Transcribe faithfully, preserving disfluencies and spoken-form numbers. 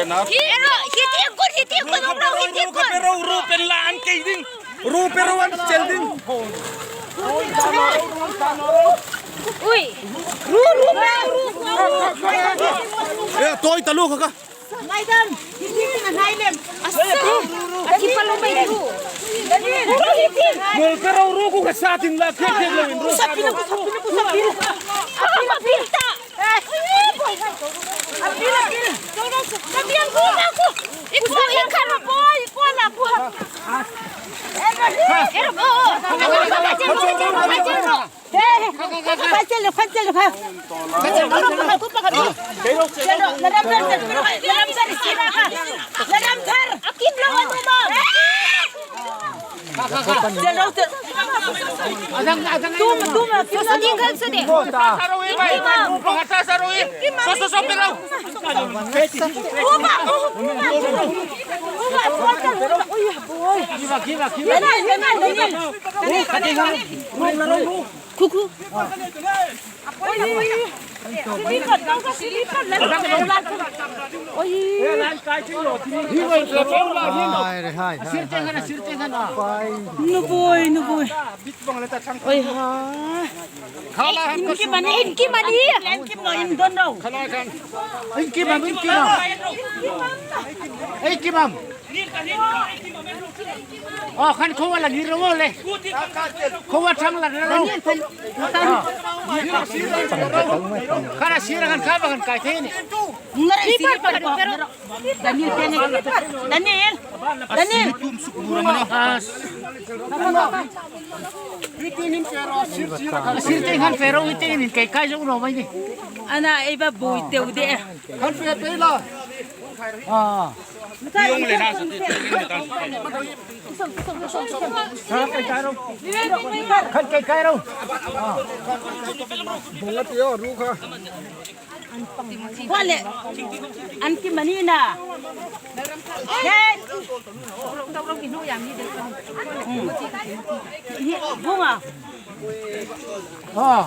Hi, hi tieng kut, hi tieng kut, ro, hi tieng kut. Ru pe ro, ru pen la an kei ding. Ru pe ro an chel ding. Ui. Ru, ru, ru, ru. E, toi ta lu kha ka. Ngai dam. Hi tieng kut ngai lem. Asa. A ti pa lo mai ru. Ru hi tieng. Ru pe ro, ru ku ka sa tin la, ke ke lo in ru. Sa pin, sa pin, sa pin. A pin, a pin ta. Khu, khu. Oi. Hai, hai, hai. Nuhmei, nuhmei. Oi, ha. Inkim ani, inkim ani. Inkim no, in don ro. Inkim am, inkim am. Inkim am. Aw, khan khowa la ni ro le. Khowa thang la ro. Khan a sir khan kha ba khan kai thei ni. Daniel, Daniel, Daniel. Daniel. Sir te khan fe ro, i te ni kai kai zo ro mai ni. Ana ei ba bui teu de. Khan fe pe la. Ah. Khan kai kai ro. Bong a ti o ru kha. Khua le. An ki mani na. Hey. Bunga. Ah.